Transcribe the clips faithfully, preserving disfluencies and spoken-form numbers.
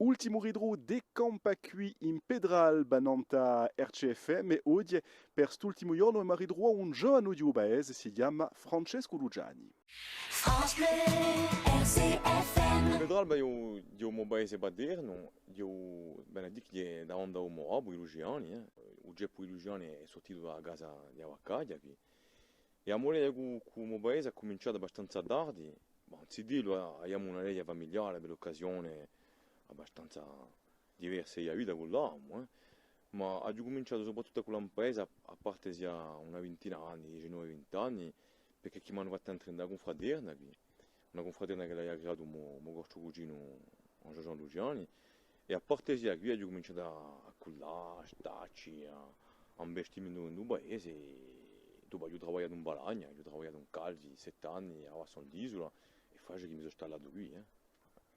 Ultimu ritrovu di Campà quì in Petralba, nant'à R C F M, è oghje, per st'ultimu ghjornu, emu à ritruvà un ghjovanu di u paese, si chjama Francescu Luciani. France Bleu, R C F M. Petralba hè u, hè u mo paese paternu, hè u, bè, dicu, hè davanti à u mo babbu, i Luciani, eh. U ceppu di Luciani hè surtitu da a casa di a Vaccaghja quì. È a mo leia cù, cù u mo paese hà cuminciatu abbastanza tardi, ma anzituttu a-, aviamu una leia famigliare per l'occasione abbastanza diversa di a vita ch'avemu, eh. Ma aghju cuminciatu soprattuttu à cullà in paese à, à parte di una vintina d'anni, diciannove, vint'anni, perchè chì m'anu fattu entre in a cunfraterna quì, una cunfraterna chì l'avia creatu u mo, u mo corciu cuginu Jean-Jean Luciani, è à parte di quì aghju cuminciatu à, à cullà, à stacci, à, à investimi in u, in u paese, è dopu aghju travagliatu in Balagna, aghju travagliatu in Calvi, sett'anni, à Basson d'Isula, è face chì mi sò stallatu quì, eh.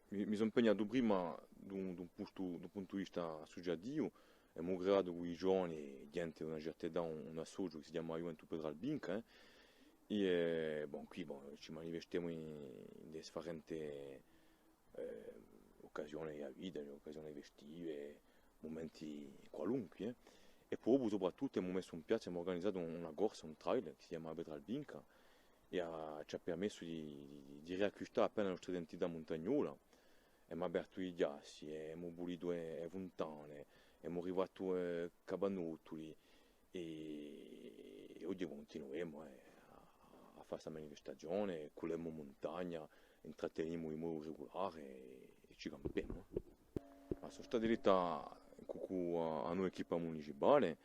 Mi, mi sò impegnatu prima d'un, d'un puntu, d'un puntu di vista assuciativu, è emu creatu cù i ghjovani, ghjente d'una certa età, un, un associu chì si chjama Ghjuventù Petralbinca, eh. È, eh, bon, quì, bon, ci manifestemu in, in e sfarente, eh, occasione di a vita, occasione festive, mumenti qualunqui, eh. È po dopu soprattuttu emu messu in piazza, emu urganizatu un, una corsa, un trail, chì si chjama Petralbinca, è hà, ci hà permessu di, di, di riacquistà appena a nostra identità muntagnola. Emu apertu i chjassi, è emu pulitu e, e funtane, emu rifattu, eh, capanutuli, è, è oghje cuntinuemu, eh, à, à fà sta manifestazione, cullemu in muntagna, intrattenimu in modu regulare è, è ci campemu, eh. Ma sò statu elettu cù, cù a, a nova equipa municipale,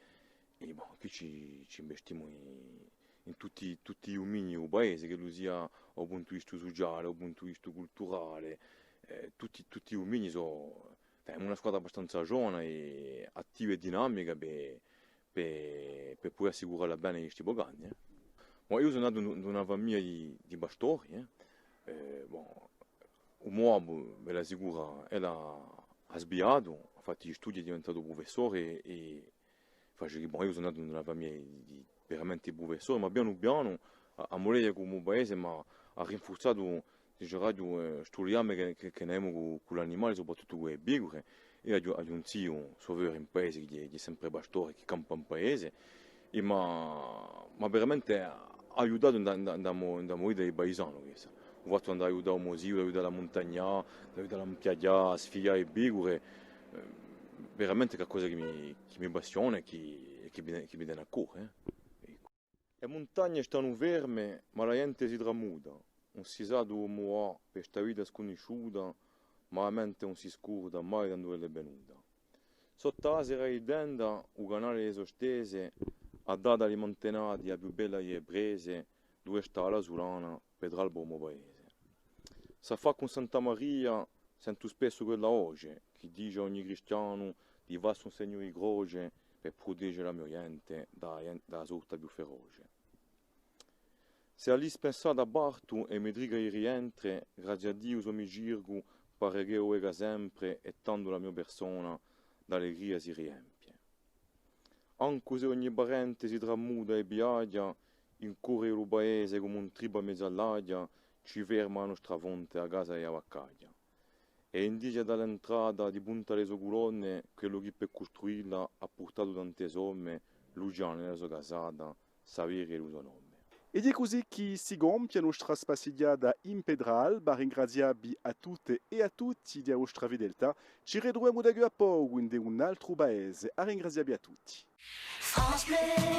è, bon, quì ci, ci investimu in, in tutti, tutti i duminii di u paese, ch'ellu sia à u puntu di vista suciale, à u puntu di vista culturale, eh, tutti, tutti i duminii sò, cioè, hè una squadra abbastanza ghjovana è attiva è dinamica per, per, per pudè assicurà l'avvene di sti pochi anni, eh. Ma eiu sò natu in, in una famiglia di, di pastori, eh. Eh, bon, u mo babbu, vi l'assicuru, ellu hà, hà sviatu, hà fattu i studii, hè diventatu prufessore è, è face chì, bon, eiu sò natu in una famiglia di, di veramente prufessori, ma pianu pianu a, a mo leia cù u mo paese m'hà, hà rinfurzatu, diceraghju, eh, stu liame chì, chì, chì n'avemu cù, cù l'animali, soprattuttu cù e pecure. Eiu aghju, aghju un ziu, Sauveur, in paese, chì hè, chì hè sempre pastore, chì campa in paese, è m'hà, m'hà veramente aiutatu in, in, in a mo, in a mo vita di paisanu, quessa. U fattu d'andà à aiutà u mo ziu, d'aiutà a muntagna, d'aiutà a impiaghjà, à sfiglià e pecure, eh, veramente hè qualcosa chì mi, chì m'appassiona è chì, è chì mi, chì mi tene à core, eh. Eccu. E muntagne stanu ferme, ma a ghjente si tramuta, ùn si sà duve emu à per sta vita scunnisciuta, ma a mente ùn si scurda mai da induve ella hè venuta. Sottu à a serra di Tenda, u canale di e so stese, hà datu à li mantenati a più bella di e prese, duve stà a Sulana, Petralba u mo paese. S'affaccu in Santa Maria, sentu spessu quella voce, chì dice à ogni cristianu di fassi un segnu di croce per prutege a mo ghjente da a ghjen-, da a sorte più feroce. S'è à l'ispensata partu è mi trica di rientre, grazia à Diu s'o mi circu, pare ch'o veca sempre è tandu a mo persona d'allegria si riempie. Ancu s'è ogni parente si tramuta è viaghja, in core di u paese cum'è un tribbu à mezu à l'aghja, ci ferma a nostra fonte, a casa di a Vaccaghja. È indice da l'entrata di punta à e so culonne, quellu chì per custruilla hà purtatu tante somme, Luciani in a so casata, sapete u so nome. Ed hè cusì chì si compie a nostra spassighjata in Petralba, ringrazià vi à tutte è à tutti di a vostra fideltà. Ci ritruvemu da quì à pocu in un altru paese, à ringrazià vi à tutti. France Bleu.